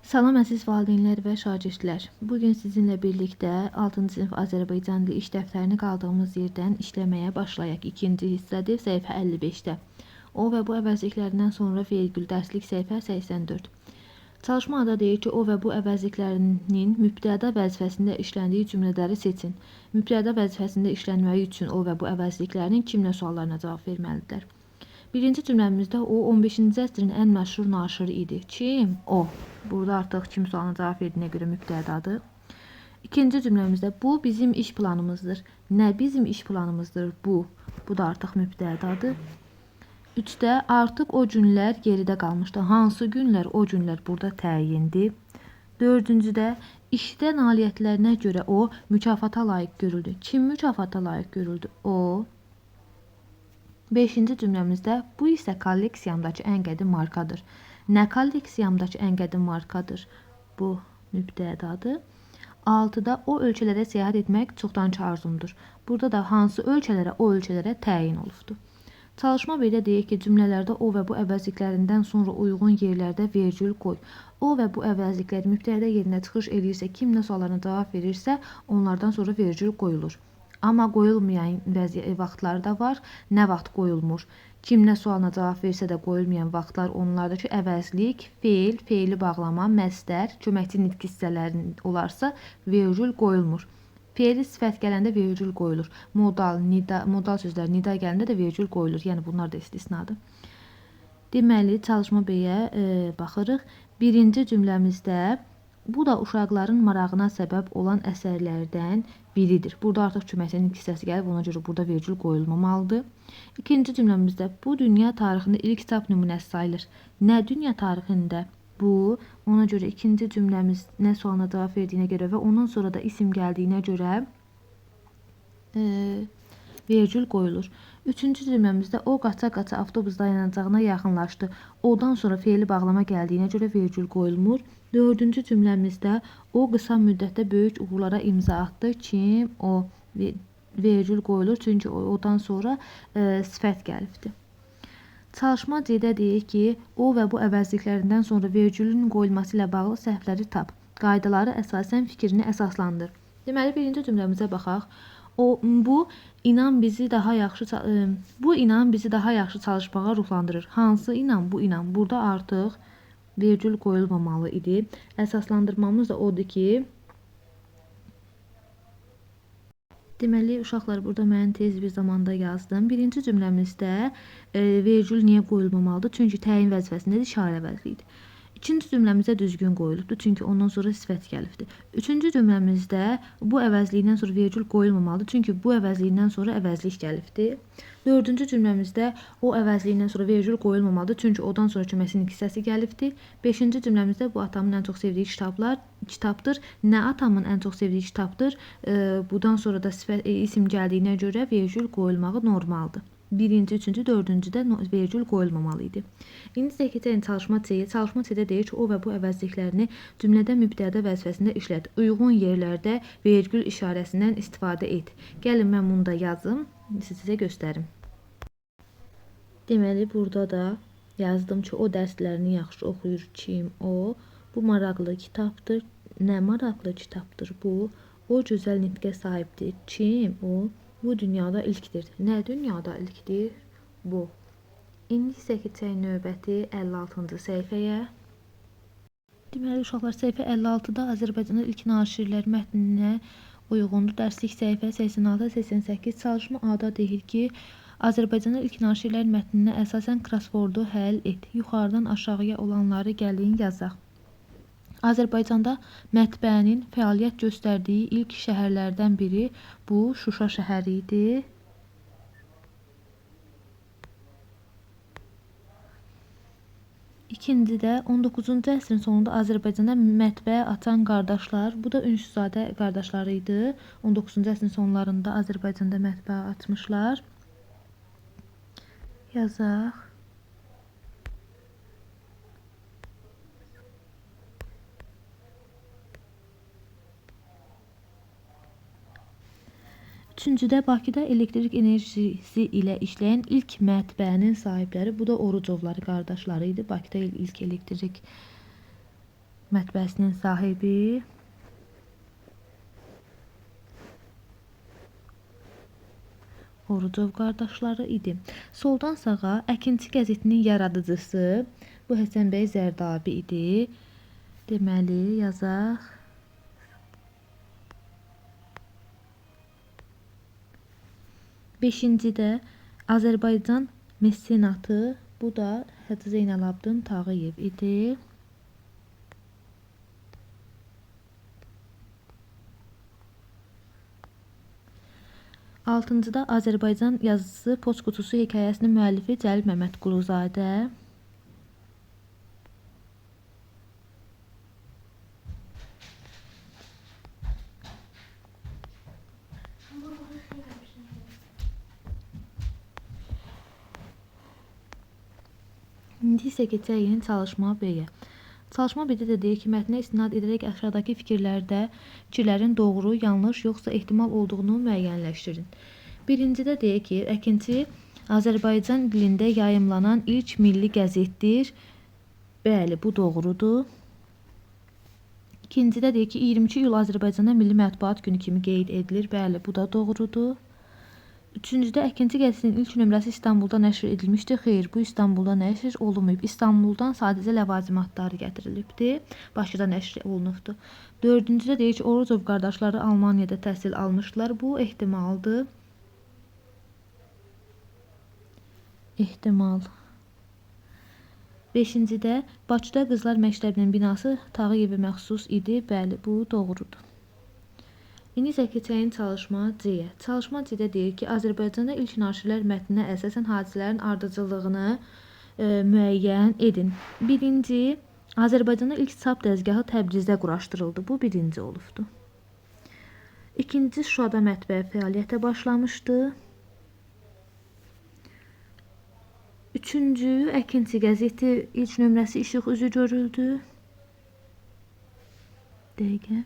Salam əziz valideynlər və şagirdlər. Bu gün sizinlə birlikdə 6-cı sinif Azərbaycan dili iş dəftərini qaldığımız yerdən işləməyə başlayaq. İkinci hissədir, səhifə 55-də. O və bu əvəzliklərindən sonra vergül dərslik səhifə 84. Çalışma ada deyir ki, o və bu əvəzliklərinin mübtəda vəzifəsində işləndiyi cümlələri seçin. Mübtəda vəzifəsində işlənməyi üçün o və bu əvəzliklərinin kimlə suallarına cavab verməlidirlər. Birinci cümləmizdə o 15-ci əsrin ən məşhur naşiri idi. Kim? O. Burada artıq kim sualına cavab verdiyinə görə mübtədadır. İkinci cümləmizdə bu bizim iş planımızdır. Nə bizim iş planımızdır? Bu. Bu da artıq mübtədadır. Üçdə artıq o günlər geridə qalmışdı. Hansı günlər? O günlər burada təyindir. Dördüncüdə işdə nailiyyətlərinə görə o mükafata layiq görüldü. Kim mükafata layiq görüldü? O. Beşinci cümləmizdə bu isə kolleksiyamdakı ən qədim markadır. Nə kolleksiyamdakı ən qədim markadır? Bu mübtədadır. Altıda o ölkələrə səyahət etmək çoxdankı arzumdur. Burada da hansı ölkələrə, o ölkələrə təyin olubdur. Çalışma belə deyir ki, cümlələrdə o və bu əvəzliklərindən sonra uyğun yerlərdə vergül qoy. O və bu əvəzlikləri mübtəda yerinə çıxış eləyirsə, kim nə suallarına cavab verirsə, onlardan sonra vergül qoyulur. Amma qoyulmayan vaxtları da var. Nə vaxt qoyulmur? Kim nə sualına cavab versə də qoyulmayan vaxtlar onlardır ki, əvəzlik, feil, feili bağlama, məstər, köməkçi nitq hissələrinin olarsa vergül qoyulmur. Feili sifət gələndə vergül qoyulur. Modal, nida, modal sözlər nida gələndə də vergül qoyulur. Yəni bunlar da istisnadır. Deməli, çalışma B-yə baxırıq. Birinci cümləmizdə bu da uşaqların marağına səbəb olan əsərlərdən biridir. Burada artıq köməkçi nitq hissəsi gəlib, ona görə burada vergül qoyulmamalıdır. İkinci cümləmizdə bu dünya tarixində ilk kitab nümunəsi sayılır. Nə dünya tarixində? Bu, ona görə ikinci cümləmiz nə sualına cavab verdiyinə görə və ondan sonra da isim gəldiyinə görə vergül qoyulur. Üçüncü cümləmizdə o qaça-qaça avtobus dayanacağına yaxınlaşdı. Odan sonra feili bağlama gəldiyinə görə vergül qoyulmur. Dördüncü cümləmizdə o qısa müddətdə böyük uğurlara imza atdı. Kim? O. Vergül qoyulur, çünki odan sonra sifət gəlibdir. Çalışma C-də deyir ki, o və bu əvəzliklərindən sonra vergülün qoyulması ilə bağlı səhvləri tap. Qaydaları əsasən fikrini əsaslandır. Deməli, birinci cümləmizə baxaq. O, bu inan bizi daha yaxşı bu inan bizi daha yaxşı çalışmağa ruhlandırır. Hansı inan? Bu inan. Burada artıq vergül qoyulmamalı idi. Əsaslandırmamız da odur ki, deməli, uşaqlar, burada mən tez bir zamanda yazdım. Birinci cümləmizdə vergül niyə qoyulmamalıdır? Çünki təyin vəzifəsindədir, işarə əvəzliyidir. İkinci cümləmizdə düzgün qoyulubdur, çünki ondan sonra sifət gəlibdir. Üçüncü cümləmizdə bu əvəzliyindən sonra vergül qoyulmamalıdır, çünki bu əvəzliyindən sonra əvəzlik gəlibdir. Dördüncü cümləmizdə o əvəzliyindən sonra vergül qoyulmamalıdır, çünki odan sonra köməkçi nitq hissəsi gəlibdir. Beşinci cümləmizdə bu atamın ən çox sevdiyi kitabdır. Nə atamın ən çox sevdiyi kitabdır? Bundan sonra da sifət, isim gəldiyinə görə vergül qoyulmağı normaldır. Birinci, üçüncü, dördüncüdə vergül qoyulmamalı idi. İndi isə keçək çalışma C-yə. Çalışma C-də deyir ki, o və bu əvəzliklərini cümlədə mübtəda vəzifəsində işlət. Uyğun yerlərdə vergül işarəsindən istifadə et. Gəlin mən bunu da yazım, sizə göstərim. Deməli, burada da yazdım ki, o dərslərini yaxşı oxuyur. Kim? O. Bu maraqlı kitabdır. Nə maraqlı kitabdır bu? O gözəl nitqə sahibdir. Kim? O. Bu dünyada ilkdir. Nə dünyada ilkdir? Bu. İndi isə keçək növbəti 56-cı səhifəyə. Deməli, uşaqlar, səhifə 56-da Azərbaycanda ilk naşirlər mətninə uyğundur. Dərslik səhifə 86-88. Çalışma A-da deyir ki, Azərbaycanda ilk naşirlər mətninə əsasən crosswordu həll et. Yuxarıdan aşağıya olanları gəlin yazaq. Azərbaycanda mətbəənin fəaliyyət göstərdiyi ilk şəhərlərdən biri bu Şuşa şəhəri idi. İkincidə 19-cu əsrin sonunda Azərbaycanda mətbəə açan qardaşlar, bu da Ünsüzadə qardaşları idi. 19-cu əsrin sonlarında Azərbaycanda mətbəə açmışlar. Yazaq. Üçüncüdə Bakıda elektrik enerjisi ilə işləyən ilk mətbəənin sahibləri, bu da Orucovları qardaşları idi. Bakıda ilk elektrik Mətbəəsinin sahibi Orucov qardaşları idi. Soldan sağa Əkinçi qəzetinin yaradıcısı bu Həsən bəy Zərdabi idi. Deməli, yazaq. Beşincidə Azərbaycan mesenatı, bu da Hacı Zeynalabdin Tağıyev idi. Altıncıda Azərbaycan yazıçısı Poçt qutusu hekayəsinin müəllifi Cəlil Məmmədquluzadə. İndi isə keçək çalışma B-yə. Çalışma B-də də deyir ki, mətnə istinad edərək aşağıdakı fikirlərin doğru, yanlış, yoxsa ehtimal olduğunu müəyyənləşdirin. Birincidə deyir ki, Əkinçi Azərbaycan dilində yayımlanan ilk milli qəzetdir. Bəli, bu doğrudur. İkincidə deyir ki, 22 iyul Azərbaycanda Milli Mətbuat Günü kimi qeyd edilir. Bəli, bu da doğrudur. Üçüncüdə Əkinçi qəzetinin ilk nömrəsi İstanbulda nəşr edilmişdi. Xeyr, bu İstanbulda nəşr olunmayıb. İstanbuldan sadəcə ləvazimatları gətirilibdi. Bakıda nəşr olunubdu. Dördüncüdə deyir ki, Orucov qardaşları Almaniyada təhsil almışdılar. Bu ehtimaldır. Ehtimal. Beşincidə Bakıda Qızlar Məktəbinin binası Tağıyevə məxsus idi. Bəli, bu doğrudur. İndi isə keçəyin çalışma C-yə. Çalışma C-də deyir ki, Azərbaycanda ilk naşirlər mətninə əsasən hadisələrin ardıcıllığını müəyyən edin. Birinci, Azərbaycanda ilk çap dəzgahı Təbrizdə quraşdırıldı. Bu birinci olubdur. İkinci, Şuşada mətbəə fəaliyyətə başlamışdı. Üçüncü, Əkinçi qəzeti ilk nömrəsi işıq üzü görüldü. Dəqiqə.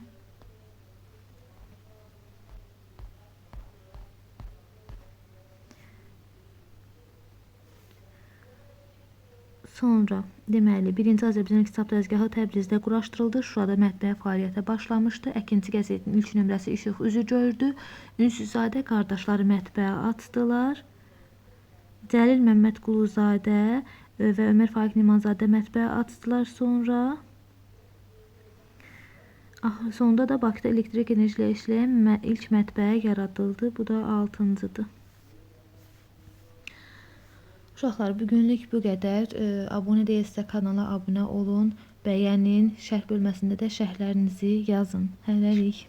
Sonra, deməli, birinci Azərbaycan ilk çap dəzgahı Təbrizdə quraşdırıldı. Şuşada mətbəə fəaliyyətə başlamışdı. Əkinçi qəzetinin ilk nömrəsi işıq üzü gördü. Ünsüzadə qardaşları mətbəə açdılar. Cəlil Məmmədquluzadə və Ömər Faiq Nemanzadə mətbəə açdılar sonra. Sonda da Bakıda elektrik enerji ilə işləyən ilk mətbəə yaradıldı. Bu da altıncıdır. Uşaqlar, bugünlük bu qədər. Abunə deyilsə kanala abunə olun, bəyənin, şərh bölməsində də şərhlərinizi yazın. Hələlik.